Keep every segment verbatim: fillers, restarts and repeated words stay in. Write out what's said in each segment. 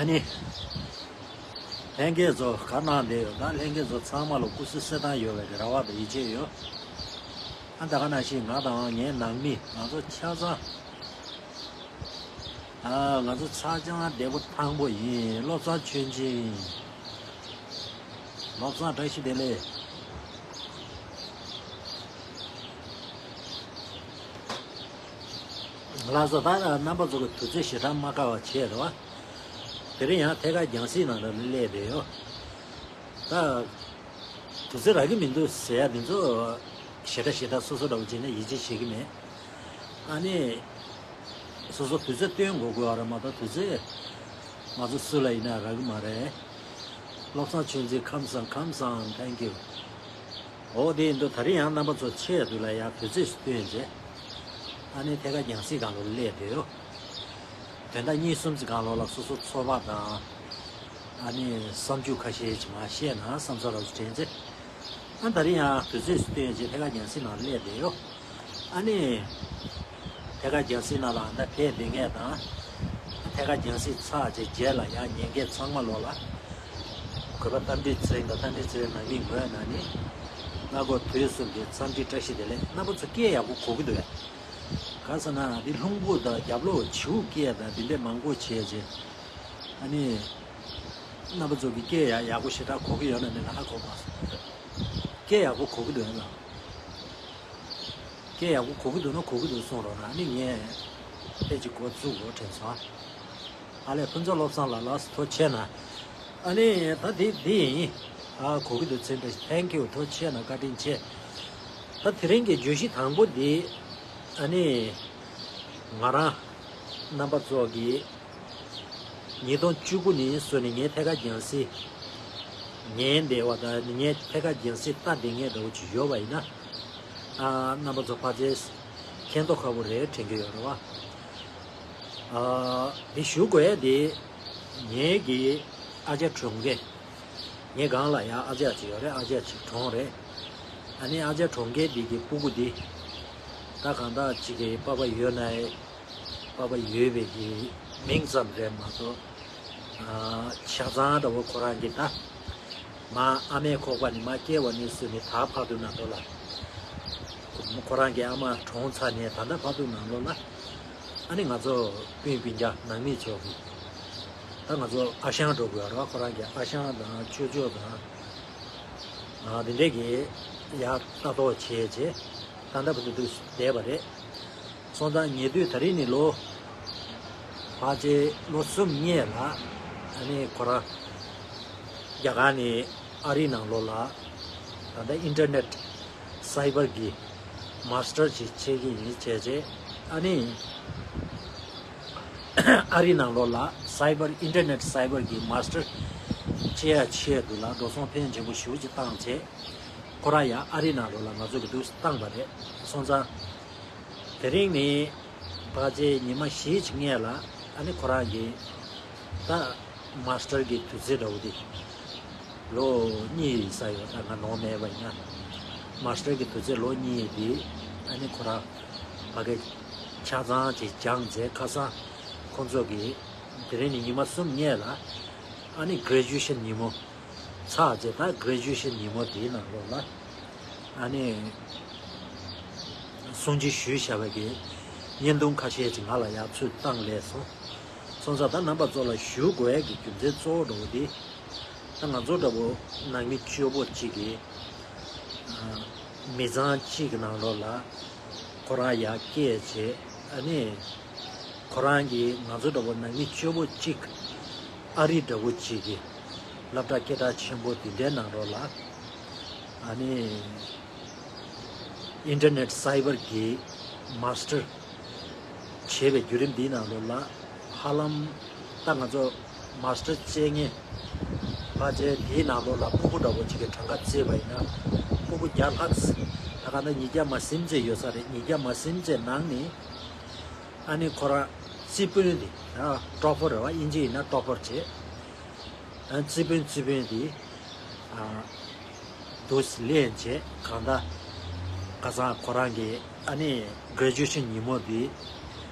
ཨ་ནི། ལྷན་རྒྱས་ཚོ་ག་གནང་བསྡད་ཡོད། ད་ལྷན་རྒྱས་ཚོ་ཚང་མ་ལ་སྐུ་གཟུགས་གསལ་ཐང་ཡོད་པའི་རེ་བ་དང་ཡིད་ཆེས་ཡོད། ཨ་ད་ག་ནང་བཞིན་ང་དང་ངའི་ནང་མི་ང་ཚོ་ཆ་ཚང་། ཨ་ང་ཚོ་ཆ་ཚང་བདེ་པོ་ཐང་པོ་ཡིན། བློ་བཟང་ཆོས་འཛིན། བློ་བཟང་བཀྲ་ཤིས་བདེ་ལེགས། ལགས་སོ། ད་རྣམ་པ་ཚོ་གི་དུས་ཚོད་ཞེ་དྲག་མ་བཀག་པ་བྱས་རེད་བ། དེ་རིང་ཡང་ཐད་ཀར་རྒྱང་སྲིང་ནང་ལ་སླེབས་བསྡད་ཡོད། ད་དུས་ཚོད་རག་གི་མི་འདུག་ཟེར་ཡ་དེ་ཚོ་ཞེ་དྲག་ཞེ་དྲག་སོ་སོ་འདྲ་པོ་བྱས་ན་ཡིད་ཆེས་བྱེད་ཀྱི་མེད། ཨ་ནི། སོ་སོ་དུས་ཚོད་སྟོན་དགོས་དགོས་བ་རེད་མ་གཏོགས་དུས་ཚོད་ང་ཚོ་སུ་ལ་ཡིན་ན་རག་གི་མ་རེད། བློ་བཟང་ཆོས་འཛིན་ཁམས་བཟང་ཁམས་བཟང་། Thank you། འོ་དེ་ཡིན་དུས་ད་རིང་ཡང་རྣམ་པ་ཚོ་ཆེད་དུ་ལ་ཡང་དུས་ཚོད་སྟོན་རྗེས། ཨ་ནི་ཐད་ཀར་རྒྱང་སྲིང་སྒང་ལ་སླེབས་བསྡད་ཡོད། དོན་དག་གཉིས་གསུམ་ཙམ་སྒང་ལོགས་ལ་སོ་སོ་ཚོར་བ་དང་། ཨ་ནི་བསམ་ཚུལ་ཁ་ཤས་ཅིག་མར་བཤད་ན་བསམ་ཚུལ་ལ་དྲན་ཚེ། ཨ་ད་རིང་ཡང་དུས་ཚོད་སྟོན་རྗེས་ཐད་ཀར་རྒྱང་སྲིང་ནང་སླེབས་བསྡད་ཡོད། ཨ་ནི། ཐད་ཀར་རྒྱང་སྲིང་ནང་ལ་ཨ་ད་ཕེབས་བསྡད་མཁན་དང་། ཐད་ཀར་རྒྱང་སྲིང་ཚར་རྗེས་རྗེས་ལ་ཡང་ཉན་མཁན་ཚང་མ་ལོགས་ལ། གུས་པ་རྟ་མགྲིན་ཚེ་རིང་དང་རྟ་མགྲིན་ཚེ་རིང་ནང་མིའི་ངོས་ནས་ནི། སྔ་དགོང་དུས་གསུམ་གྱི་འཚམས་འདྲི་བཀྲ་ཤིས་བདེ་ལེགས། རྣམ་པ་ཚོ་སྐད་ཡག་པོ་གོ་གི་འདུག་གས། ག་ཟེར་ན་འདི་ལྷུང་པོ་དང་རྒྱབ་ལོགས་བྱིའུ་སྐད་དང་འདི་འདྲས་མང་པོ་བྱས་རྗེས། ཨ་ནི། རྣམ་པ་ཚོ་གི་སྐད་ཡག་ཡག་པོ་ཞེ་དྲག་གོ་གི་ཡོད་ན་མེད་ན་ཧ་གོ་མ་སོང་། སྐད་ཡག་པོ་གོ་གི་འདུག་ཡོད་ན། སྐད་ཡག་པོ་གོ་གི་འདུག་ན་གོ་གི་འདུག་གསུང་རོགས་གནང་། ཨ་ནི་ངས་ཕལ་ཆེར་འགོ་བཙུགས་འགོ་དྲན་སོང་། ཨ་ལས་ཕུན་ཚོགས་བློ་བཟང་ལགས་ལགས་སུ་ཐུགས་རྗེ་གནང་། ཨ་ནི་ད་འདི་འདི་ཡིན། ཨ་གོ་གི་འདུག་ཚེ་འདྲ། Thank you། ཐུགས་རྗེ་གནང་། བཀའ་དྲིན་ཆེ། ད་དེ་རིང་གི་བརྗོད་གཞི་དང་པོ་འདི། ཨ་ནི། ང་རང་རྣམ་པ་ཚོ་གི་ཉིས་སྟོང་བཅུ་དགུ་ནས་བཟུང་ནས་ངའི་ཐད་ཀར་རྒྱང་སྲིང་ཉན་བསྡད་པ་དང་ངའི་ཐད་ཀར་རྒྱང་སྲིང་ལྟ་བསྡད་མཁན་འདྲ་བོ་ཅིག་ཡོད་པ་ཡིན་ན། ཨ་རྣམ་པ་ཚོ་ཕལ་ཆེར་མཁྱེན་རྟོགས་ཁ་པོ་རེད་དྲན་གྱི་ཡོད་རེད་བ། ཨ་འདི་ཞུ་དགོས་ཡ་དེ་ངའི་གི་ཨ་ཅག་གྲོངས་མཁན། ངའི་སྒང་ལ་ཡང་ཨ་ཅག་ཅིག་ཡོད་རེད། ཨ་ཅག་ཅིག་གྲོངས་རེད། ཨ་ནི་ཨ་ཅག་གྲོངས་མཁན་འདི་གི་སྤུ་གུ་འདི་ད་གང་ལྟར་ཅིག་གི་པ་ཕ་ཡོད་ན་ཨེ། པ་ཕ་ཡོད་པའི་གི་མིང་ཙམ་རེད་མ་གཏོགས། ཨ་ཆ་ཚང་འདྲ་བོ་ཁོ་རང་གི་ད། མ་ཨ་མའི་ཁོག་པ་ནས་མ་སྐྱེ་བ་ནས་བཟུང་ནས་ད་བར་དུ་ནང་ལོགས་ལ། ཁོ་རང་གི་ཨ་མ་གྲོངས་ཚར་ནས་ད་ལྟ་བར་དུ་ནང་ལོགས་ལ། ཨ་ནི་ང་ཚོ་སྤུན་སྤུན་ཀྱག་ནང་མི་ཚོ་གི། ད་ང་ཚོ་ཨ་ཞང་འགྲོ་དགོས་ར། ཁོ་རང་གི་ཨ་ཞང་དང་ཅོ་ཅོ་དང་། ཨ་དེ་འདྲས་ཀྱི་ཡར་ལྟ་རྟོག་བྱས་རྗེས་ད་ལྟ་བར་དུ་བསྡད་པ་རེད། སོང་ཙང་ཉེ་དུས་ད་རིང་ནི་ལོ། ཕལ་ཆེར་ལོ་གསུམ་སྔོན་ལ། ཨ་ནི་ཁོ་རང་རྒྱ་གར་ནས་ཨ་རི་ནང་ལོགས་ལ། ད་ལྟ་ཨིན་ཊར་ནེཊ་སའི་བར་གྱི་མཱ་སི་ཊར་ཅིག་བྱེད་ཀྱི་ཡིན་བྱས་རྗེས་ཨ་ནི། ཨ་རི་ནང་ལོགས་ལ་སའི་བར་ཨིན་ཊར་ནེཊ་སའི་བར་གྱི་མཱ་སི་ཊར་བྱེད་ཡ་ཆེད་དུ་ལ་འགྲོ་སོང་ཕོན་ཆེན་པོ་ཞེ་པོ་ཅིག་བཏང་རྗེས་ཁོ་རང་ཡང་ཨ་རི་ནང་ལོགས་ལ་ང་ཚོ་གི་འདུག་བཏང་པ་རེད། སོང་ཙང་། དེ་རིང་ནི་ཕལ་ཆེར་ཉི་མ་བཞི་ཅིག་སྔོན་ལ་ཨ་ནི་ཁོ་རང་གིས་ད་མཱ་སི་ཊར་གྱི་དུས་ཚོད་འདྲ་བོ་དེ་ལོ་གཉིས་ཡིན་ས་ཡོད། ད་ང་ནོར་མེད་པ་ཡིན་ན་མཱ་སི་ཊར་གྱི་དུས་ཚོད་ལོ་གཉིས་དེ་ཨ་ནི་ཁོ་རང་ཕ་གི་ཆ་ཚང་ཅིག་སྦྱངས་རྗེས་ཁ་སང་ཁོང་ཚོ་གིས་དེ་རིང་ནི་ཉི་མ་གསུམ་སྔོན་ལ་ཨ་ནི་གྷི་རེ་ཇུ་ཨེ་ཤན་ཉིན་མོ། ཚར་རྗེས་ད་གྷི་རེ་ཇུ་ཨེ་ཤན་ཉིན་མོ་དེའི་ནང་ལོགས་ལ་ཨ་ནི་གསུང་ཆོས་ཞུས་བཞག་པའི་གི་བརྙན་ཐུང་ཁ་ཤས་ཅིག་ང་ལ་ཡར་ཚུར་བཏང་སླེབས་སོང་། སོང་ཙང་ད་རྣམ་པ་ཚོ་ལ་ཞུ་དགོས་ཡས་ཀྱི་རྒྱུ་མཚན་གཙོ་བོ་འདྲ་བོ་དེ། ད་ང་ཚོ་འདྲ་བོ་ནང་མི་སྐྱོ་པོ་གཅིག་གིས་མི་ཚང་གཅིག་གི་ནང་ལོགས་ལ་ཁོ་རང་ཡར་སྐྱེས་བྱས་ཨ་ནི། ཁོ་རང་གིས་ང་ཚོ་འདྲ་བོ་ནང་མི་སྐྱོ་པོ་གཅིག་ཨ་རི་འདྲ་བོ་གཅིག་གི་སློབ་གྲྭ་སྐད་གྲགས་ཆེན་པོ་འདི་འདྲའི་ནང་ལོགས་ལ་ཨ་ནི་ཨིན་ཊར་ནེཊ་སའི་བར་གྱི་མཱ་སི་ཊར་བྱས་པའི་བརྒྱུད་རིམ་འདིའི་ནང་ལོགས་ལ་ཧ་ལམ་ད་ང་ཚོ་མཱ་སི་ཊར་བྱེད་མཁན་ཕལ་ཆེར་འདིའི་ནང་ལོགས་ལ་སྤུ་གུ་འདྲ་བོ་གཅིག་གི་གྲངས་ཀ་བརྩིས་པ་ཡིན་ན་སྤུ་གུ་བརྒྱ་ལྷག་ད་ག་ད་ཉིས་བརྒྱ་མ་ཟིན་ཙམ་ཡོད་ས་རེད། ཉིས་བརྒྱ་མ་ཟིན་ཙམ་ནང་ནས། ཨ་ནི་ཁོ་རང་རྩིས་དཔོན་དེ་ཡང་ཊོ་པར་རེད་བ། དབྱིན་ཇི་ཡིན་ན་ཊོ་པར་བྱེད། ཨ་རྩིས་དཔོན་རྩིས་དཔོན་དེ་ཨ་འདུག་སེ་ལེན་བྱས་གང་ལྟར་ཁ་སང་ཁོ་རང་གི་ཨ་ནི་གྷི་རེ་ཇུ་ཨེ་ཤན་ཉིན་མོ་དེ་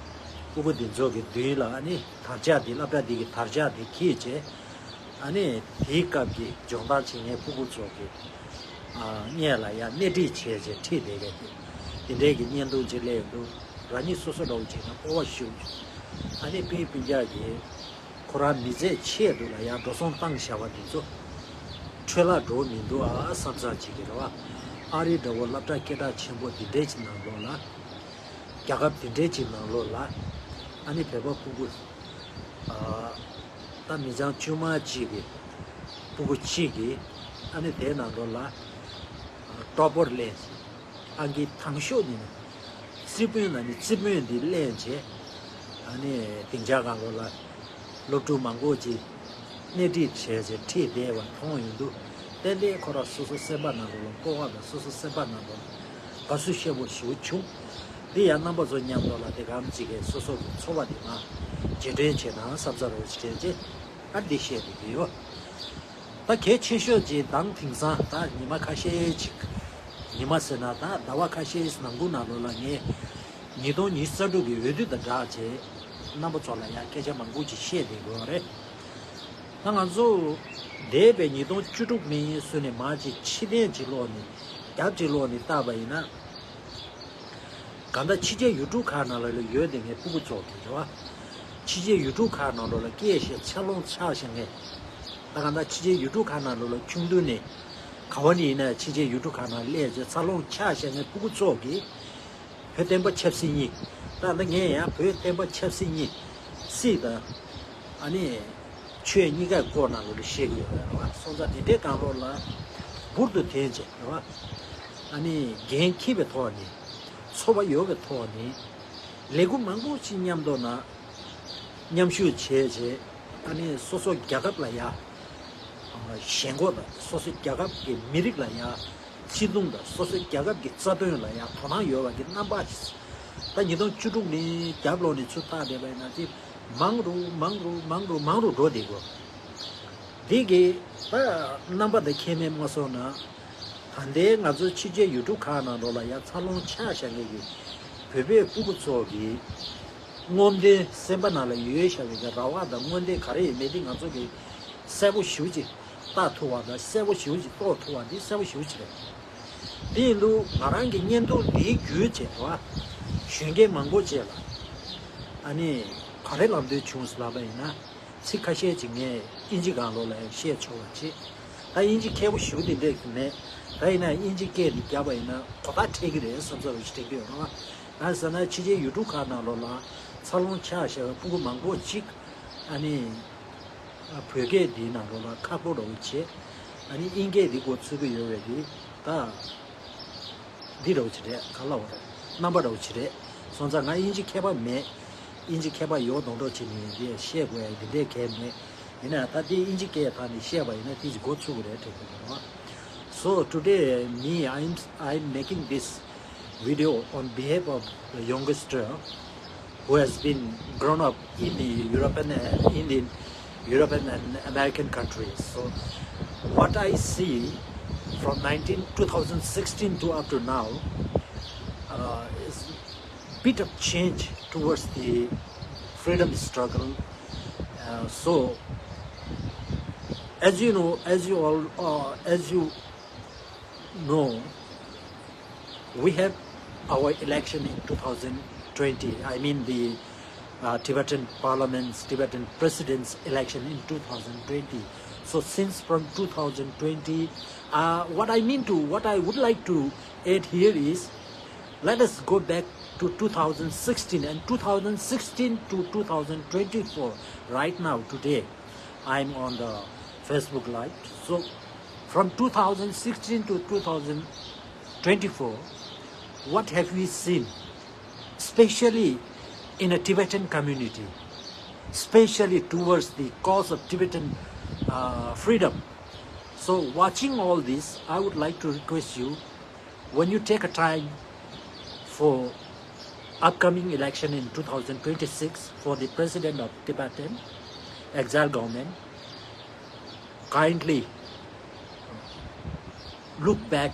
སྤུ་གུ་འདི་ཚོ་གི་མདུན་ལ་ཨ་ནི་དར་ལྕག་འདི་སློབ་གྲྭ་འདི་གི་དར་ལྕག་འདི་འཁྱེར་བྱས། ཨ་ནི་དེའི་སྐབས་ཀྱི་སྦྱོང་བརྡར་བྱེད་མཁན་སྤུ་གུ་ཚོ་གི་ཨ་སྔས་ལ་ཡང་སྣེ་ཁྲིད་བྱས་བྱས་ཁྲིད་བསྡད་མཁན་དེ་འདྲའི་གི་བརྙན་ཐུང་ཅིག་སླེབས་འདུག་རང་ཉིད་སོ་སོ་འདྲ་བོ་བྱས་ན་སྤོབས་པ་ཞུ། ཨ་ནི་སྤུན་སྤུན་ཀྱག་གིས་ཁོ་རང་མི་ཚེ་ཆེད་དུ་ལ་ཡང་འགྲོ་སོང་བཏང་བཞག་པ་འདི་ཚོ་འཕྲོ་བརླག་འགྲོ་མི་འདུག་ཨ་བསམ་བསམ་བྱེད་ཀྱི་རེད་བ། ཨ་རི་འདྲ་བོ་སློབ་གྲྭ་སྐད་གྲགས་ཆེན་པོ་འདི་འདྲའི་ཅིག་ནང་ལོགས་ལ། རྒྱལ་ཁབ་དེ་འདྲའི་ཅིག་ནང་ལོགས་ལ། ཨ་ནི་བོད་པ་སྤུ་གུ། ཨ་ད་མི་ཚང་བཅུ་མ་གཅིག་གི་སྤུ་གུ་གཅིག་གིས་ཨ་ནི་དེའི་ནང་ལོགས་ལ། ཨ་ཀྲོ་པོར་ལེན། ཨང་ཀི་དང་ཤོས་ནི་རྩིས་དཔོན་ལ་ནི་རྩིས་དཔོན་འདི་ལེན་བྱས། ཨ་ནི་སྡིངས་ཆ་སྒང་ལོགས་ལ། སློབ་ཕྲུག་མང་པོ་ཅིག་སྣེ་ཁྲིད་བྱས་བྱས་ཁྲིད་བསྡད་པ་མཐོང་ཡོང་དུས། ཏན་ཏན་ཁོ་རང་སོ་སོ་སེམས་པ་ནང་ལོགས་ལ་སྤོབས་པ་དང་སོ་སོ་སེམས་པ་ནང་ལོགས་ལ་དགའ་བསུ་ཆེན་པོ་ཞེ་པོ་བྱུང་། འདི་ཡང་རྣམ་པ་ཚོ་མཉམ་དུ་ལ་དེ་གམ་ཅིག་གིས་སོ་སོ་གི་ཚོར་བ་འདི་ང་རྗེས་དྲན་བྱེད་ན་བསམ་ཚར་བ་ཞིག་དྲན་རྗེས་ཨ་འདི་བཤད་བསྡད་ཀྱི་ཡོད། ད་གལ་ཆེ་ཤོས་ཅིག་མདང་དེང་སང་ད་ཉི་མ་ཁ་ཤས་ཅིག་ཉི་མ་ཟེར་ན་ད་ཟླ་བ་ཁ་ཤས་ནང་ཁུལ་ནང་ལོགས་ལ་ངས་ཉིས་སྟོང་ཉི་ཤུ་རྩ་དྲུག་གི་འོས་བསྡུ་དང་སྦྲགས་བྱས་རྣམ་པ་ཚོ་ལ་ཡང་སྐད་ཆ་མང་པོ་ཅིག་བཤད་བསྡད་ཡོད་རེད། ད་ང་ཚོ་འདས་པའི་ཉིས་སྟོང་བཅུ་དྲུག་ནས་བཟུང་ནས་མར་ཅིག་ཕྱི་རྟེན་ཅིག་ཀློག་ནས་རྒྱབ་ཅིག་ཀློག་ནས་བལྟས་པ་ཡིན་ན། གང་ལྟར་ཕྱི་རྒྱལ་ཡུལ་གྲུ་ཁག་ནང་ལ་ཡོད་བསྡད་མཁན་སྤུ་གུ་ཚོ་གི་རེད་བ། ཕྱི་རྒྱལ་ཡུལ་གྲུ་ཁག་ནང་ལོགས་ལ་སྐྱེས་བཞེས་འཚར་ལོངས་ཆགས་བཞག་མཁན། ད་གང་ལྟར་ཕྱི་རྒྱལ་ཡུལ་གྲུ་ཁག་ནང་ལོགས་ལ་ཆུང་དུས་ནས་ག་བ་ནས་ཡིན་ན་ཕྱི་རྒྱལ་ཡུལ་གྲུ་ཁག་ནང་སླེབས་བྱས་འཚར་ལོངས་ཆགས་བཞག་མཁན་སྤུ་གུ་ཚོ་གིས། བོད་བསྟན་པ་ཆབ་སྲིད་གཉིས། ད་ལྟ་ངས་ཡང་བོད་བསྟན་པ་ཆབ་སྲིད་གཉིས། སྲིད་དང་། ཨ་ནི། ཆོས་གཉིས་ཀའི་སྐོར་ནང་ལོགས་ལ་བཤད་ཀྱི་ཡོད་རེད་བ། སོང་ཙང་དེ་འདྲའི་སྒང་ལོགས་ལ་འབུར་དུ་ཐོན་བྱས་རེད་བ། ཨ་ནི་འགན་འཁྱེར་བའི་ཐོག་ནས། ཚོར་བ་ཡོད་པའི་ཐོག་ནས། ལས་འགུལ་མང་པོ་ཞིག་མཉམ་དུ་ན། མཉམ་ཞུགས་བྱས་བྱས། ཨ་ནི་སོ་སོ་རྒྱལ་ཁབ་ལ་ཡ། ཞེན་ཁོག་དང་སོ་སོ་རྒྱལ་ཁབ་ཀྱི་མི་རིགས་ལ་ཡ། བརྩེ་དུང་དང་སོ་སོའི་རྒྱལ་ཁབ་ཀྱི་རྩ་དོན་ལ་ཡང་དོ་སྣང་ཡོད་པ་གི་རྣམ་པ་ཞིག་ད་ཉིས་སྟོང་བཅུ་དྲུག་ནས་རྒྱབ་ལོགས་ནས་ཚུར་བལྟས་བསྡད་པ་ཡིན་ན་དེ་མང་རུ་མང་རུ་མང་རུ་མང་རུ་འགྲོ་བསྡད་དགོས། འདི་གི་ད་རྣམ་པ་དེ་ཁྱད་མེད་མ་སོང་ན། ད་ལྟའི་ང་ཚོ་ཕྱི་རྒྱལ་ཡུལ་གྲུ་ཁག་ནང་ལོགས་ལ་ཡང་འཚར་ལོངས་ཆགས་བཞག་མཁན་གྱི་བོད་པའི་སྤུ་གུ་ཚོ་གི་རྔོན་ཏེ་སེམས་པ་ནང་ལ་ཡོད་བཞག་པའི་རེ་བ་དང་རྔོན་ཏེ་ག་རེ་ཡོད་མེད་དེ་ང་ཚོ་གི་གསལ་པོ་ཞེ་པོ་ཅིག་ལྟ་ཐུབ་པ་དང་གསལ་པོ་ཞེ་པོ་ཅིག་རྟོགས་ཐུབ་པ་འདི་གསལ་པོ་ཞེ་པོ་ཅིག་རེད། དེ་ཡིན་དུས་ང་རང་གི་བརྙན་ཐུང་འདིའི་བརྒྱུད་བྱས་པ་གཞོན་སྐྱེས་མང་པོ་བཅས་ལ་ཨ་ནི་ག་རེ་ལབ་འདོད་བྱུང་ཟེར་ལབ་པ་ཡིན་ན། ཚིག་ཁ་ཤས་ཅིག་ངས་ཨིན་ཇི་སྒང་ལོགས་ལ་ཡང་བཤད་ཆོག་པ་བྱེད། ད་ཨིན་ཇི་མཁས་པོ་ཞེ་པོ་དེ་འདྲས་མེད། ད་ཡིན་ན་ཨིན་ཇི་སྐད་དེ་བརྒྱབ་པ་ཡིན་ན་གོ་བརྡ་འཕྲད་ཀྱི་རེད་བསམ་ས་རུ་ཞིག་འཕྲད་ཀྱི་ཡོད་རེད་བ། གང་ཟེར་ན་ཕྱི་རྒྱལ་ཡུལ་གྲུ་ཁག་ནང་ལོགས་ལ་འཚར་ལོངས་ཆགས་བཞག་པའི་སྤུ་གུ་མང་པོ་ཅིག་ཨ་ནི་བོད་སྐད་འདིའི་ནང་ལོགས་ལ་ཁག་པོ་འདྲ་བོ་བྱེད། ཨ་ནི་ཨིན་སྐད་འདི་མགོ་ཚོད་ཀྱི་ཡོད་པས་འདི་ད། འདི་འདྲ་བོ་ཅིག་རེད་ག་ལ་བ་རེད། རྣམ་པ་འདྲ་བོ་ཅིག་རེད། སོང་ཙང་ང་ཨིན་ཇི་མཁས་པ་མེད། ཨིན་ཇི་མཁས་པ་ཡོད་མདོག་མདོག་བྱས་ནས་འདི་བཤད་དགོས་ཡ་འདི་འདྲའི་གལ་མེད། ཡིན་ན་ད་འདི་ཨིན་ཇི་སྐད་ཐོག་ནས་བཤད་པ་ཡིན་ན་དེ་ཅིག་མགོ་ཚོད་ཀྱི་རེད་དྲན་གྱི་འདུག་རོ། So today me I'm I'm making this video on behalf of the youngster who has been grown up in the European, uh, in the European and American countries. So what I see from nineteen, two thousand sixteen to up to now, uh, is bit of change towards the freedom struggle. Uh, so as you know, as you all, uh, as you know, we have our election in two thousand twenty. I mean the uh, Tibetan Parliament's, Tibetan President's election in two thousand twenty. So since from two thousand twenty, uh, what I mean to, what I would like to add here is, let us go back to two thousand sixteen and two thousand sixteen to two thousand twenty-four. Right now, today, I'm on the Facebook Live. So from two thousand sixteen to two thousand twenty-four, what have we seen, especially in a Tibetan community, especially towards the cause of Tibetan uh, freedom? So watching all this, I would like to request you, when you take a time for upcoming election in two thousand twenty-six for the president of Tibetan exile government, kindly look back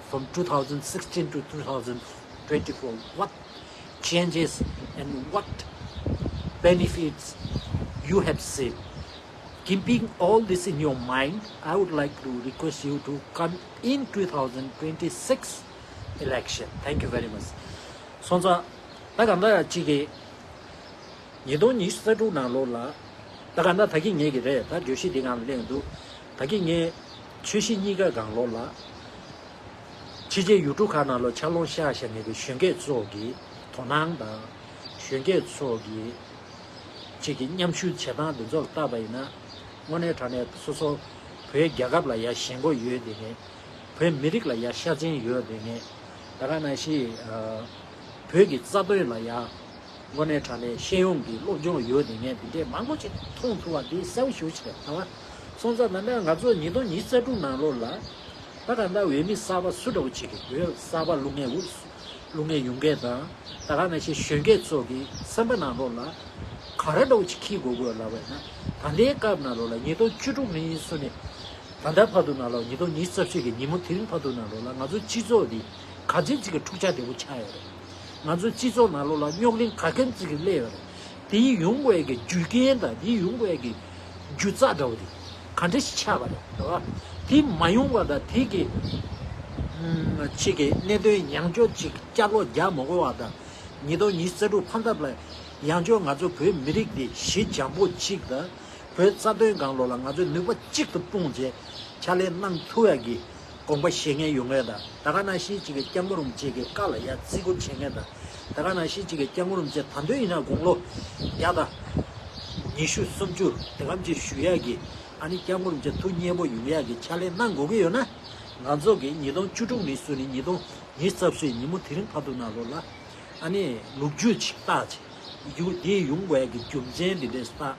from two thousand sixteen to two thousand twenty-four. What changes and what benefits you have seen. Keeping all this in your mind, I would like to request you to come in twenty twenty-six election. Thank you very much. སོང་ཙང་ད་གང་ལྟར་གཅིག་གི་ཉིས་སྟོང་ཉི་ཤུ་རྩ་དྲུག་ནང་ལོགས་ལ། ད་གང་ལྟར་ད་གིན་ངེད་ཀྱི་རེད། ད་བརྗོད་གཞི་འདི་སྒང་ལ་གླེང་འདུག་ད་གིན་ངས་ཆོས་གཞིས་གཉིས་ཀ་སྒང་ལོགས་ལ། ཕྱི་རྒྱལ་ཡུལ་གྲུ་ཁག་ནང་ལོགས་ཕྱག་ལོང་བཤད་བཞག་མཁན་གྱི་གཞོན་སྐྱེས་ཚོ་གི་དོ་སྣང་དང་། གཞོན་སྐྱེས་ཚོ་གི་གཅིག་གི་མཉམ་ཞུགས་བྱེད་སྟངས་འདི་ཚོ་ལ་བལྟས་པ་ཡིན་ན། དངོས་གནས་དྲང་གནས་སོ་སོ་བོད་རྒྱལ་ཁབ་ལ་ཡ་ཞེན་ཁོག་ཡོད་བསྡད་མཁན། བོད་མི་རིགས་ལ་ཡ་ཤ་ཚན་ཡོད་བསྡད་མཁན། ད་ག་ནང་བཞིན་ཨ་བོད་ཀྱི་རྩ་དོན་ལ་ཡ་དངོས་གནས་དྲང་གནས་ཤེས་ཡོན་གྱི་སློབ་སྦྱོང་ཡོད་བསྡད་མཁན་འདི་འདྲས་མང་པོ་ཅིག་མཐོང་ཐུབ་པ་འདི་གསལ་པོ་ཞེ་པོ་ཅིག་རེད། ད་བ་སོང་ཙང་ད་ལྟ་ང་ཚོ་ཉིས་སྟོང་ཉི་ཤུ་རྩ་དྲུག་ནང་ལོགས་ལ། ད་ག་ད་འོས་མི་གསར་པ་སུ་འདྲ་བོ་ཅིག་གིས་བོད་གསར་པ་བླུག་མཁན། འོས་བླུག་མཁན་ཡོང་མཁན་དང་། ད་ག་ནང་བཞིན་གཞོན་སྐྱེས་ཚོ་གི་སེམས་པ་ནང་ལོགས་ལ་ག་རེ་འདྲ་བོ་ཅིག་འཁྱེར་དགོས་དགོས་ལབ་པ་ཡིན་ན། ད་ལྟའི་སྐབས་ནང་ལོགས་ལ་ཉིས་སྟོང་བཅུ་དྲུག་ནས་བཟུང་ནས་ད་ལྟ་བར་དུ་ནང་ལོགས། ཉིས་སྟོང་ཉི་ཤུ་རྩ་བཞི་གི་ཉིན་མོ་དེ་རིང་བར་དུ་ནང་ལོགས་ལ་ང་ཚོའི་སྤྱི་ཚོགས་འདི་ག་ཚོད་ཅིག་གི་འཁྲུག་ཆ་དོད་པོ་ཆགས་ཡོད་རེད། ང་ཚོའི་སྤྱི་ཚོགས་ནང་ལོགས་ལ་རྙོག་གླེང་ག་གམ་ཅིག་གི་སླེབས་ཡོད་རེད། དེའི་ཡོང་དགོས་ཀྱི་རྒྱུ་རྐྱེན་དང་དེའི་ཡོང་དགོས་ཀྱི་རྒྱུ་རྩ་འདྲ་བོ་དེ་ག་འདྲ་ཞིག་ཆགས་པ་རེད། རེད་བ། དེ་མ་ཡོང་བ་དང་། དེ་གི་ཨུམ་ཅིག་གི་གནད་དོན་ཡང་བསྐྱར་ཅིག་བསྐྱར་ལོག་རྒྱག་མ་དགོས་པ་དང་། ཉིས་སྟོང་ཉི་ཤུ་རྩ་དྲུག་ཕན་ཐབས་ལ་ཡང་བསྐྱར་ང་ཚོ་བོད་མི་རིགས་འདི་གཞི་འགྱངས་པོ་གཅིག་དང་། བོད་རྩ་དོན་སྒང་ལོགས་ལ་ང་ཚོས་ནུས་པ་གཅིག་ཏུ་སྤུངས་བྱས་ཕྱག་ལས་གནང་ཐུབ་ཡག་གི་དགོངས་པ་བཞེས་མཁན་ཡོང་མཁན་དང་། ད་ག་ནང་བཞིན་གཅིག་གི་སྐྱབས་མགོན་རིན་པོ་ཆེ་གི་བཀའ་ལ་ཡ་བརྩི་བཀུར་བྱེད་མཁན་དང་། ད་ག་ནང་བཞིན་གཅིག་གི་སྐྱབས་མགོན་རིན་པོ་ཆེ་ད་དུང་ཡིན་ན་དགུང་ལོ་བརྒྱ་དང་ཉི་ཤུ་སུམ་ཅུ་དེ་གམ་ཅིག་བཞུགས་ཡག་གི། ཨ་ནི་སྐྱབས་མགོན་རིན་པོ་ཆེ་ཐུགས་མཉེས་པོ་ཡོང་ཡག་གི་ཕྱག་ལས་གནང་དགོས་ཀྱི་ཡོད་ན། ང་ཚོ་གི་ཉིས་སྟོང་བཅུ་དྲུག་ནས་བཟུང་ནས་ཉིས་སྟོང་ཉི་ཤུ་རྩ་བཞི་ཉིན་མོ་དེ་རིང་བར་དུ་ནང་ལོགས་ལ། ཨ་ནི་ལོ་རྒྱུས་ཅིག་བརྟག་བྱས། ཡུ་དེ་ཡོང་དགོས་ཀྱི་རྒྱུ་མཚན་འདི་འདྲས་བརྟག་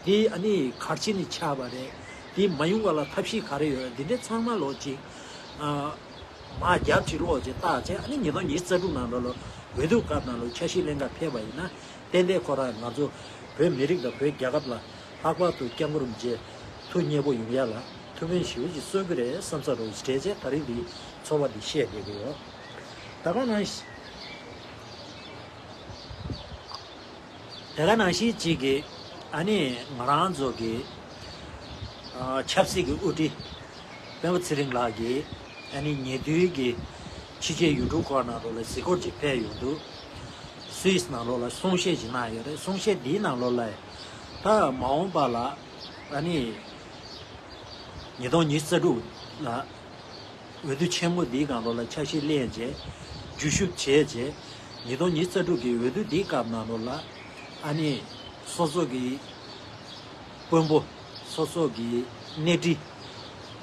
དེ་ཨ་ནི་ག་རེ་བྱས་ནས་ཆགས་པ་རེད། དེ་མ་ཡོང་བ་ལ་ཐབས་ཤེས་ག་རེ་ཡོད། འདི་འདྲས་ཚང་མ་ལོག་ཅིག་ཨ་མར་རྒྱབ་ཅིག་ལོག་ཅིག་བརྟག་བྱས། ཨ་ནི་ཉིས་སྟོང་ཉི་ཤུ་རྩ་དྲུག་ནང་ལོགས་ལ་འོས་བསྡུ་སྐབས་ནང་ལོགས་འཆར་གཞི་ལེན་ག་ཕེབས་པ་ཡིན་ན། ཏན་ཏན་ཁོ་རང་ང་ཚོ་བོད་མི་རིགས་དང་བོད་རྒྱལ་ཁབ་ལ་ལྷག་པར་དུ་སྐྱབས་མགོན་རིན་པོ་ཆེ་ཐུགས་མཉེས་པོ་ཡོང་ཡ་ལ་ཐུགས་ཕན་ཞེ་པོ་ཅིག་གསོས་ཀྱི་རེད་བསམ་ས་རོགས་ཞེས་བྱས་ད་རིང་འདི་ཚོར་བ་འདི་བཤད་བསྡད་ཀྱི་ཡོད། ད་ག་ནང་བཞིན། དེ་ག་ནང་བཞིན་གཅིག་གི་ཨ་ནི་ང་རང་ཚོ་གི་ཨ་ཆབ་སྲིད་ཀྱི་དབུ་ཁྲིད་སྤེན་པ་ཚེ་རིང་ལགས་ཀྱིས་ཨ་ནི་ཉེ་དུས་ཀྱི་ཕྱི་རྒྱལ་ཡུལ་གྲུ་ཁག་ནང་ལོགས་ལ་གཟིགས་སྐོར་ཅིག་ཕེབས་ཡོང་དུས། སུད་སི་ནང་ལོགས་ལ་གསུང་བཤད་ཅིག་གནང་ཡོད་རེད། གསུང་བཤད་འདིའི་ནང་ལོགས་ལ་ད་མ་འོངས་པ་ལ་ཨ་ནི་ཉིས་སྟོང་ཉི་ཤུ་རྩ་དྲུག་ལ་འོས་བསྡུ་ཆེན་མོ་འདིའི་སྒང་ལོགས་ལ་འཆར་གཞི་ལེན་བྱས། འཇུ་བཞུད་བྱས་བྱས། ཉིས་སྟོང་ཉི་ཤུ་རྩ་དྲུག་གི་འོས་བསྡུ་འདིའི་སྐབས་ནང་ལོགས་ལ་ཨ་ནི་སོ་སོ་གི་དཔོན་པོ། སོ་སོ་གི་སྣེ་ཁྲིད་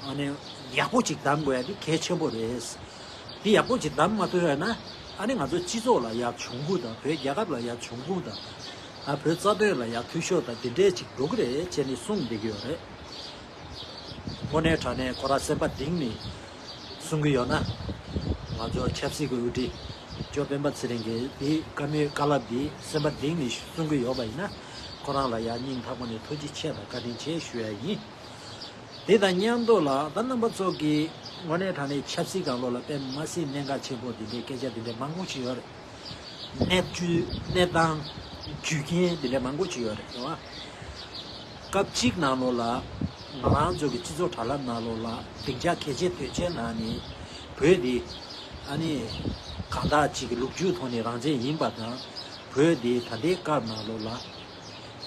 ཨ་ནི་ཡག་པོ་ཅིག་གདམ་དགོས་ཡ་འདི་གལ་ཆེན་པོ་རེད། འདི་ཡག་པོ་ཅིག་གདམ་མ་ཐུབ་ཡ་ན། ཨ་ནི་ང་ཚོ་སྤྱི་ཚོགས་ལ་ཡ་གྱོང་གུད་དང་། བོད་རྒྱལ་ཁབ་ལ་ཡ་གྱོང་གུད་དང་། ཨ་བོད་རྩ་དོན་ལ་ཡ་འཐུས་ཤོར་དང་། འདི་འདྲས་ཅིག་འགྲོ་གི་རེད་ཅེས་ནི་གསུངས་བསྡད་ཀྱི་ཡོད་རེད། དངོས་གནས་དྲང་གནས་ཁོ་རང་སེམས་པ་གཏིང་ནས་གསུང་གི་ཡོད་ན། ང་ཚོ་ཆབ་སྲིད་ཀྱི་དབུ་ཁྲིད་ཇོ་སྤེན་པ་ཚེ་རིང་གིས་འདི་བཀའ་མོལ་བཀའ་སློབ་འདི་སེམས་པ་གཏིང་ནས་གསུང་གི་ཡོད་པ་ཡིན་ན། ཁོ་རང་ལ་ཡ་སྙིང་ཐག་པ་ནས་ཐུགས་རྗེ་ཆེ་དང་བཀའ་དྲིན་ཆེ་ཞུ་ཡ་ཡིན། དེ་དང་མཉམ་དུ་ལ་ད་རྣམ་པ་ཚོ་གིས་དངོས་གནས་དྲང་གནས་ཆབ་སྲིད་སྒང་ལོགས་ལ་དཔེ་མ་སྲིད་གནད་འགག་ཆེན་པོ་འདི་འདྲའི་སྐད་ཆ་འདི་འདྲའི་མང་པོ་ཞིག་ཡོད་རེད། གནས་ཚུལ་གནས་སྟངས་རྒྱུ་རྐྱེན་འདི་འདྲའི་མང་པོ་ཞིག་ཡོད་རེད། རེད་བ། སྐབས་གཅིག་ནང་ལོགས་ལ་ང་རང་ཚོ་གི་སྤྱི་ཚོགས་དྲ་ལམ་ནང་ལོགས་ལ་སྡིངས་ཆ་གལ་ཆེ་དོན་ཆེ་ནང་ནས་བོད་འདི་ཨ་ནི་གང་དག་ཅིག་གི་ལོ་རྒྱུས་ཐོག་ནས་རང་བཙན་ཡིན་པ་དང་། བོད་འདི་ད་ལྟའི་སྐབས་ནང་ལོགས་ལ་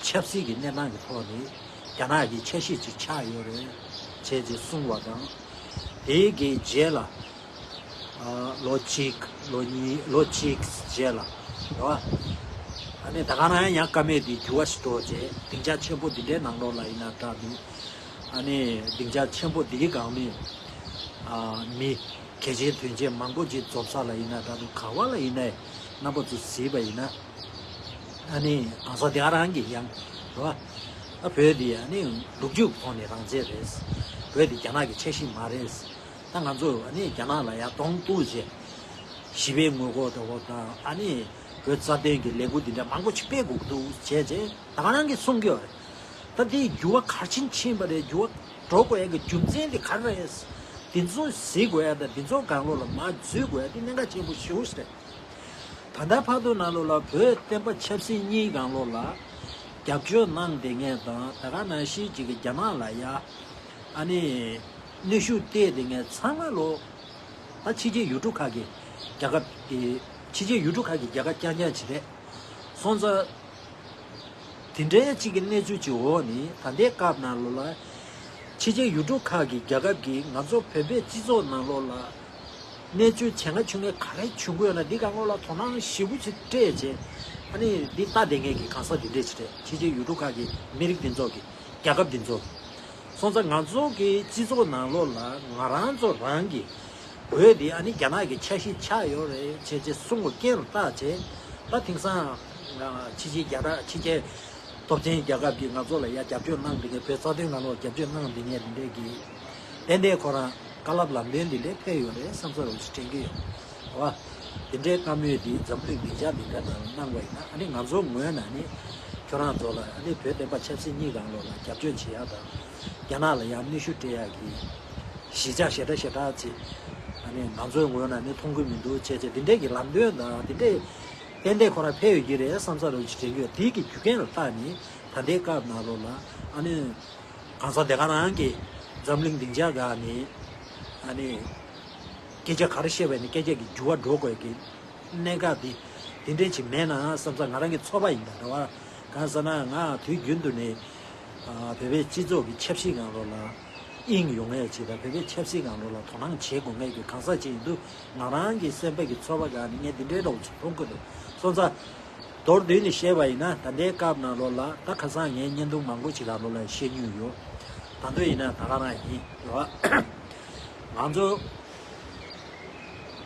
ཆབ་སྲིད་ཀྱི་གནས་སྟངས་ཀྱི་ཐོག་ནས་རྒྱ་ནག་གི་ཆ་ཤས་ཅིག་ཆགས་ཡོད་རེད་ཅེས་ཅིག་གསུངས་པ་དང་། དེའི་གི་རྗེས་ལ་ཨ་ལོ་གཅིག་ལོ་གཉིས་ལོ་གཅིག་རྗེས་ལ་རེད་བ། ཨ་ནི་ད་ག་རང་ཡང་བཀའ་མོལ་འདི་འགྱུར་བ་ཞིག་འགྲོ་རྗེས་སྡིངས་ཆ་ཆེན་པོ་འདི་འདྲའི་ནང་ལོགས་ལ་ཡིན་ན་འདྲ་འདུག་ཨ་ནི་སྡིངས་ཆ་ཆེན་པོ་འདིའི་སྒང་ནས་ཨ་མི་གལ་ཆེན་དོན་ཆེན་མང་པོ་ཅིག་འཛོམས་ས་ལ་ཡིན་ན་འདྲ་འདུག་ག་བ་ལ་ཡིན་ནའི་རྣམ་པ་ཚོ་གཟིགས་པ་ཡིན་ན། ཨ་ནི་གང་ཟག་དེ་ག་རང་གི་ཡང་རེད་བ། ཨ་བོད་འདི་ཨ་ནི་ལོ་རྒྱུས་ཐོག་ནས་རང་བཙན་རེད། བོད་འདི་རྒྱ་ནག་གི་ཆ་ཤས་མ་རེད། ད་ང་ཚོ་ཨ་ནི་རྒྱ་ནག་ལ་ཡར་གདོང་གཏུགས་བྱས། ཞི་བའི་ངོ་རྒོལ་འདྲ་བོ་དང་། ཨ་ནི་བོད་རྩ་དོན་གྱི་ལས་འགུལ་འདི་འདྲ་མང་པོ་ཞིག་སྤེལ་དགོས་ཀྱི་འདུག་བྱས་རྗེས་ད་ག་རང་གིས་གསུང་གི་ཡོད་རེད། ད་དེའི་འགྱུར་བ་ག་རེ་ཕྱིན་ཕྱིན་པ་རེད། འགྱུར་བ་འགྲོ་དགོས་ཡ་གི་རྒྱུ་མཚན་དེ་ག་རེ་རེད། དེ་ཚོ་གཟིགས་དགོས་ཡ་དང་དེ་ཚོ་སྒང་ལོགས་ལ་མར་འཛུལ་དགོས་ཡ་དེ་གནད་འགག་ཆེན་པོ་ཞེ་པོ་ཞིག་རེད། ད་ལྟ་བར་དུ་ནང་ལོགས་ལ་བོད་བསྟན་པ་ཆབ་སྲིད་གཉིས་སྒང་ལོགས་ལ་ རྒྱབ་སྐྱོར་གནང་བསྡད་མཁན་དང་ད་ག་ནང་བཞིན་ཅིག་གི་རྒྱ་ནག་ལ་ཡ་ཨ་ནི་གནོན་ཤུགས་སྤྲད་བསྡད་མཁན་ཚང་མ་ལོ། ད་ཕྱི་རྒྱལ་ཡུལ་གྲུ་ཁག་གི་རྒྱལ་ཁབ་དེ་ཕྱི་རྒྱལ་ཡུལ་གྲུ་ཁག་གི་རྒྱལ་ཁབ་རྐྱང་རྐྱང་ཅིག་རེད། སོང་ཙང་། དེ་འདྲའི་གཅིག་གི་གནས་ཚུལ་གཅིག་འོག་ནས་ད་ལྟའི་སྐབས་ནང་ལོགས་ལ། ཕྱི་རྒྱལ་ཡུལ་གྲུ་ཁག་གི་རྒྱལ་ཁབ་ཀྱིས་ང་ཚོ་བོད་པའི་སྤྱི་ཚོགས་ནང་ལོགས་ལ། གནས་ཚུལ་བྱེད་ང་ཆུང་ངེ་ག་རེ་བྱུང་གི་ཡོད་ན་འདི་གང་ལོགས་ལ་དོ་སྣང་ཞེ་པོ་ཅིག་སྤྲད་བྱས། ཨ་ནི་འདི་ལྟ་བསྡད་མཁན་གྱི་གང་ཟག་འདི་འདྲས་ཅིག་རེད། ཕྱི་རྒྱལ་ཡུལ་གྲུ་ཁག་གི་མི་རིགས་འདི་ཚོ་གི་རྒྱལ་ཁབ་འདི་ཚོ་གི། སོང་ཙང་ང་ཚོ་གི་སྤྱི་ཚོགས་ནང་ལོགས་ལ་ང་རང་ཚོ་རང་གི་བོད་འདི་ཨ་ནི་རྒྱ་ནག་གི་ཆ་ཤས་ཆགས་ཡོད་རེད་བྱས་བྱས་གསུང་གི་རྐྱེན་ལ་བརྟག་བྱས། ད་དེང་སང་ཕྱི་རྒྱལ་རྒྱ་ཕྱི་རྒྱལ་སྟོབས་ཆེན་རྒྱལ་ཁབ་ཀྱིས་ང་ཚོ་ལ་ཡ་རྒྱབ་སྐྱོར་གནང་བསྡད་མཁན་བོད་རྩ་དོན་ནང་ལོགས་རྒྱབ་སྐྱོར་གནང་བསྡད་མཁན་དེ་འདྲས་ཀྱི་ཏན་ཏན་ཁོ་རང་བཀའ་སློབ་ལམ་སྟོན་འདི་འདྲས་ཕེབས་ཡོད་རེད་བསམ་ས་རུ་ཞིག་དྲན་གྱི་ཡོད། བ། དེ་འདྲའི་བཀའ་མོལ་འདི་འཛམ་གླིང་སྡིངས་ཆ་འདི་འདྲ་ནང་གནང་བ་ཡིན་ན་ཨ་ནི་ང་ཚོ་ངོས་ནས་ནི་ཁྱོད་རང་ཚོ་ལ་ཨ་ནི་བོད་བསྟན་པ་ཆབ་སྲིད་གཉིས་སྒང་ལོགས་ལ་རྒྱབ་སྐྱོར་བྱེད་ཡག་དང་རྒྱ་ནག་ལ་ཡང་གནོན་ཤུགས་སྤྲད་ཡག་གི་གཞིས་ཆགས་ཞེ་དྲག་ཞེ་དྲག་ཅིག་ཨ་ནི་ང་ཚོའི་ངོས་ནས་ནི་མཐོང་གི་མི་འདུག་བྱས་བྱས་འདི་འདྲའི་གི་ལམ་སྟོན་དང་འདི་འདྲའི་ཏན་ཏན་ཁོ་རང་ཕེབས་ཡོད་ཀྱི་རེད་བསམ་ས་རུ་ཅིག་དྲན་གྱི་ཡོད། དེའི་གི་རྒྱུ་རྐྱེན་ལ་བརྟག་ནི་ད་ལྟའི་སྐབས་ནང་ལོགས་ལ་ཨ་ནི། གང་ཟག་དེ་ག་རང་གིས་འཛམ་གླིང་སྡིངས་ཆ་སྒང་ནས་ཨ་ནི་སྐད་ཆ་ག་རེ་བཤད་པ་ཡིན་ན་སྐད་ཆ་གི་འགྱུར་བ་འགྲོ་དགོས་ཀྱི་གནད་འགག་འདི་དེ་འདྲས་ཅིག་མེད་ན་བསམ་ས་ང་རང་གི་ཚོར་བ་ཡིན་ད་རེད་བ། གང་ཟེར་ན་ང་དུས་རྒྱུན་དུ་ནས་ཨ་བོད་པའི་སྤྱི་ཚོགས་ཀྱི་ཆབ་སྲིད་སྒང་ལོགས་ལ་དབྱིངས་ཡོང་ངེས་ཅིག་དང་བོད་པའི་ཆབ་སྲིད་སྒང་ལོགས་ལ་དོ་སྣང་བྱེད་དགོས་ངེས་ཀྱི་གང་ཟག་ཅིག་ཡིན་དུས་ང་རང་གི་སེམས་པ་གི་ཚོར་བ་སྒང་ནས་ངས་འདི་འདྲའི་འདྲ་བོ་ཅིག་མཐོང་གི་འདུག་སོང་ཙང་། མདོར་བསྡུས་ནས་བཤད་པ་ཡིན་ན་ད་ལྟའི་སྐབས་ནང་ལོགས་ལ་ད་ཁ་སང་ངས་བརྙན་ཐུང་མང་པོ་ཅིག་ནང་ལོགས་ལ་བཤད་མྱོང་ཡོད། ད་དུང་ཡིན་ན་ད་ག་རང་ཡིན་རེད་བ། ང་ཚོ་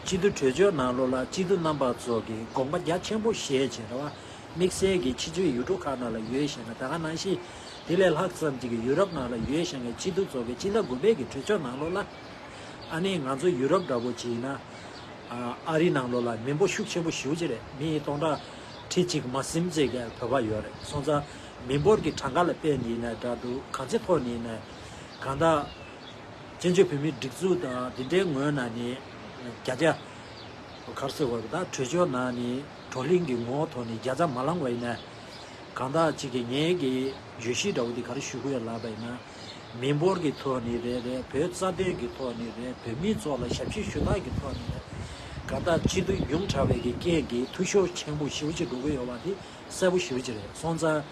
སྤྱི་འཐུས་གྲོས་ཚོགས་ནང་ལོགས་ལ་སྤྱི་འཐུས་རྣམ་པ་ཚོ་གི་དགོངས་པ་རྒྱ་ཆེན་པོ་བཞེས་བྱས་རེད་བ། དམིགས་བསལ་གྱི་ཕྱི་ཕྱོགས་ཡུལ་གྲུ་ཁག་ནང་ལ་ཡོད་བཞག་ན་ད་ག་ནང་བཞིན་དེ་ལས་ལྷག་ཙམ་ཅིག་གི་ཡུ་རོབ་ནང་ལ་ཡོད་བཞག་མཁན་སྤྱི་འཐུས་ཚོ་གི་སྤྱི་ཟླ་དགུ་པའི་གི་གྲོས་ཚོགས་ནང་ལོགས་ལ། ཨ་ནི་ང་ཚོ་ཡུ་རོབ་འདྲ་པོ་ཅིག་ཡིན་ན། ཨ་ཨ་རི་ནང་ལོགས་ལ་མི་འབོར་ཤུགས་ཆེན་པོ་ཞེ་པོ་ཅིག་རེད། མི་སྟོང་ཕྲག་ཁྲི་གཅིག་མ་ཟིན་ཙམ་གྱི་བོད་པ་ཡོད་རེད། སོང་ཙང་མི་འབོར་གྱི་གྲངས་ཀ་ལ་དཔག་ནས་ཡིན་ན་འདྲ་འདུག་གང་ཅི་ཐོག་ནས་ཡིན་ན། གང་ལྟར་བཙན་བྱོལ་བོད་མིའི་སྒྲིག་འཛུགས་དང་འདི་འདྲའི་ངོས་ནས་ནི་བརྒྱ་ཆ་ག་རེ་ཟེར་དགོས་རེད། ད་གྲོས་ཚོགས་ནང་ནས་བགྲོ་གླེང་གི་ངོ་བོ་ཐོག་ནས་བརྒྱ་ཆ་མ་ལངས་པ་ཡིན་ན། གང་ལྟར་གཅིག་གིས་ངའི་གི་བརྗོད་གཞི་འདྲ་བོ་འདི་ག་རེ་ཞུ་དགོས་ཡོད་ལབ་པ་ཡིན་ན། མི་འབོར་གྱི་ཐོག་ནས་རེད་རེད། བོད་རྩ་དོན་གྱི་ཐོག་ནས་རེད། བོད་མི་ཚོ་ལ་ཞབས་ཕྱི་ཞུ་སྟངས་ཀྱི་ཐོག་ནས་རེད། གང་ལྟར་སྤྱི་འཐུས་ཉུང་དྲགས་པའི་གི་རྐྱེན་གྱིས་འཐུས་ཤོར་ཆེན་པོ་ཞེ་པོ་ཅིག་འགྲོ་གི་ཡོད་པ་དེ་གསལ་པོ་ཞེ་པོ་ཅིག་རེད། སོང་ཙང་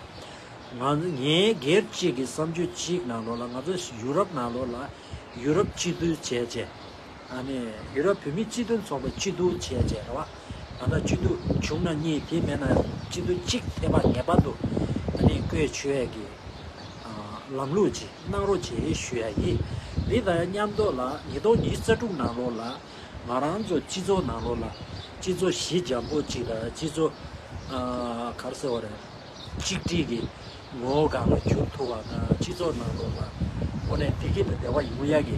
ང་ངའི་སྒེར་གཅིག་གི་བསམ་ཚུལ་གཅིག་ནང་ལོགས་ལ་ང་ཚོ་ཡུ་རོབ་ནང་ལོགས་ལ་ཡུ་རོབ་སྤྱི་འཐུས་བྱས་བྱས། ཨ་ནི་ཡུ་རོབ་བོད་མིའི་སྤྱི་མཐུན་ཚོགས་པའི་སྤྱི་འཐུས་བྱས་བྱས་རེད་བ། ད་ལྟ་སྤྱི་འཐུས་བྱུང་ན་གཉིས་དེ་མེད་ན་སྤྱི་འཐུས་གཅིག་ཐེ་བ་ངེས་པར་དུ་ཨ་ནི་བཀོད་ཆོག་ཡ་གི་ཨ་ལམ་ལུགས་ཅིག་གནང་རོགས་བྱེད་ཞུ་ཡ་ཡིན། འདི་དང་མཉམ་དུ་ལ་ཉིས་སྟོང་ཉི་ཤུ་རྩ་དྲུག་ནང་ལོགས་ལ་ང་རང་ཚོ་སྤྱི་ཚོགས་ནང་ལོགས་ལ་སྤྱི་ཚོགས་ཞི་འཇམ་པོ་ཅིག་དང་སྤྱི་ཚོགས་ཨ་ག་རེ་ཟེར་བ་རེད། གཅིག་སྒྲིལ་གྱི་ངོ་བོ་སྒང་ལ་འགྱུར་ཐུབ་པ་དང་སྤྱི་ཚོགས་ནང་ལོགས་ལ་དངོས་གནས་བདེ་སྐྱིད་དང་བདེ་བ་ཡོང་ཡག་གི་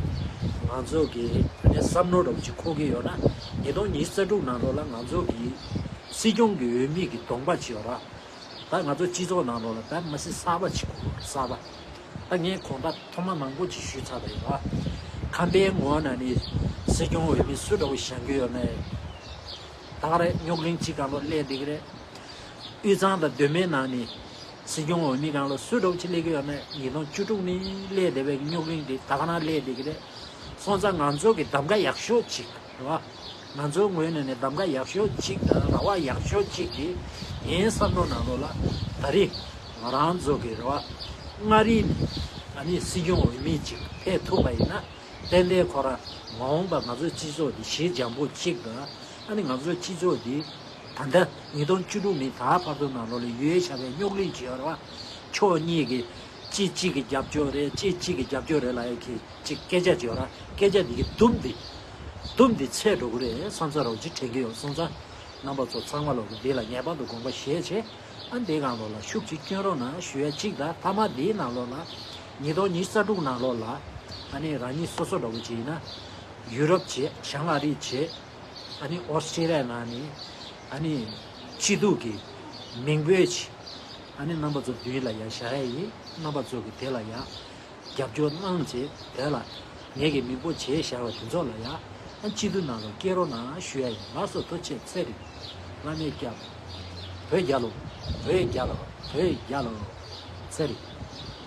ང་ཚོ་གི་ཨ་ནི་བསམ་བློ་འདྲ་པོ་ཅིག་འཁོར་གྱི་ཡོད་ན། ཉིས་སྟོང་ཉི་ཤུ་རྩ་དྲུག་ནང་ལོགས་ལ་ང་ཚོ་གི་སྲིད་སྐྱོང་གི་འོས་མི་གི་གདོང་པ་ཅིག་ཡོད་ར། ད་ང་ཚོ་སྤྱི་ཚོགས་ནང་ལོགས་ལ་ད་མ་སྲིད་གསར་པ་ཅིག་དགོས་གསར་པ། ད་ངས་གོང་ད་ཐོག་མ་མང་པོ་ཅིག་ཞུས་ཚར་བ་ཡིན་ར། ཁམས་པའི་ངོས་ནས་ནི་སྲིད་སྐྱོང་འོས་མི་སུ་འདྲ་པོ་བཞེངས་ཀྱི་ཡོད་ན། ད་ག་རེ་རྙོག་གླེང་ཅིག་སྒང་ལ་སླེབས་བསྡད་ཀྱི་རེད། དབུས་གཙང་དང་མདོ་སྨད་ནང་ནས་སྲིད་སྐྱོང་འོས་མི་སྒང་ལ་སུ་འདྲ་པོ་ཅིག་སླེབས་ཀྱི་ཡོད་ན་ཉིས་སྟོང་བཅུ་དྲུག་ནས་སླེབས་བསྡད་པའི་རྙོག་གླེང་དེ་ད་ག་རང་སླེབས་བསྡད་ཀྱི་རེད། སོང་ཙང་ང་ཚོ་གི་གདམ་ག་ཡག་ཤོས་ཅིག་རེད་བ། ང་ཚོའི་ངོས་ནས་ནས་གདམ་ག་ཡག་ཤོས་ཅིག་དང་ར་བ་ཡག་ཤོས་ཅིག་གིས་ངའི་བསམ་བློ་ནང་ལོགས་ལ་ད་རེས་ང་རང་ཚོ་གི་རེད་བ། མངའ་རིས་ནས་ཨ་ནི་སྲིད་སྐྱོང་འོས་མི་ཅིག་ཕེབས་ཐུབ་པ་ཡིན་ན་ཏན་ཏན་ཁོ་རང་མ་འོངས་པ་ང་ཚོའི་སྤྱི་ཚོགས་འདི་ཞི་འཇམ་པོ་ཅིག་དང་། ཨ་ནི་ང་ཚོའི་སྤྱི་ཚོགས་འདི་ད་ལྟ་ཉིས་སྟོང་བཅུ་དྲུག་ནས་ད་བར་དུ་ནང་ལོགས་ལ་ཡོད་བཞག་པའི་རྙོག་གླེང་ཅིག་ཡོད་རེད་བ། ཕྱོགས་གཉིས་ཀྱི་གཅིག་གཅིག་གི་རྒྱབ་སྐྱོར་རེད། གཅིག་གཅིག་གི་རྒྱབ་སྐྱོར་རེད་ལབ་ཡ་གི་ཅིག་སྐད་ཆ་ཅིག་ཡོད་ར། སྐད་ཆ་འདི་གི་དུམ་འདི་དུམ་འདི་ཚད་འགྲོ་གི་རེད་བསམ་ས་རོགས་ཅིག་དྲན་གྱི་ཡོད། སོང་ཙང་རྣམ་པ་ཚོ་ཚང་མ་ལོག་གི་འདི་ལ་ངེས་པར་དུ་དགོངས་པ་བཞེས་བྱས། ཨ་འདི་སྒང་ལོགས་ལ་ཤུགས་ཅིག་བསྐྱོན་རོགས་གནང་ཞུ་ཡ་གཅིག་དང་། མཐའ་མ་འདིའི་ནང་ལོགས་ལ་ཉིས་སྟོང་ཉི་ཤུ་རྩ་དྲུག་ནང་ལོགས་ལ་ཨ་ནི་རང་ཉིད་སོ་སོ་འདྲ་བོ་ཅིག་ཡིན་ན་ཡུ་རོབ་བྱས། བྱང་ཨ་རི་བྱས། ཨ་ནི་ཨོ་སི་ཀྲི་ལི་ཡ་ནང་ནས་ཨ་ནི་སྐྱིད་སྡུག་གི་མིང་འབོད་ཅིག་ཨ་ནི་རྣམ་པ་ཚོ་མདུན་ལ་ཡ་བཞག་ཡ་ཡིན། རྣམ་པ་ཚོ་གི་དེ་ལ་ཡ་རྒྱབ་སྐྱོར་གནང་བྱས། དེ་ལ་ངེད་ཀྱི་མི་འབོད་བྱས་བཞག་པ་དེ་ཚོ་ལ་ཡ་ཨ་སྐྱིད་སྡུག་ནང་ལ་སྐྱེལ་རོགས་གནང་ཞུ་ཡ་ཡིན། ལགས་སོ། ཐུགས་རྗེ་ཆེ། ཚེ་རིང་། བླ་མས་སྐྱབས། བོད་རྒྱལ་ལོ། བོད་རྒྱལ་ལོ། བོད་རྒྱལ་ལོ། ཚེ་རིང་།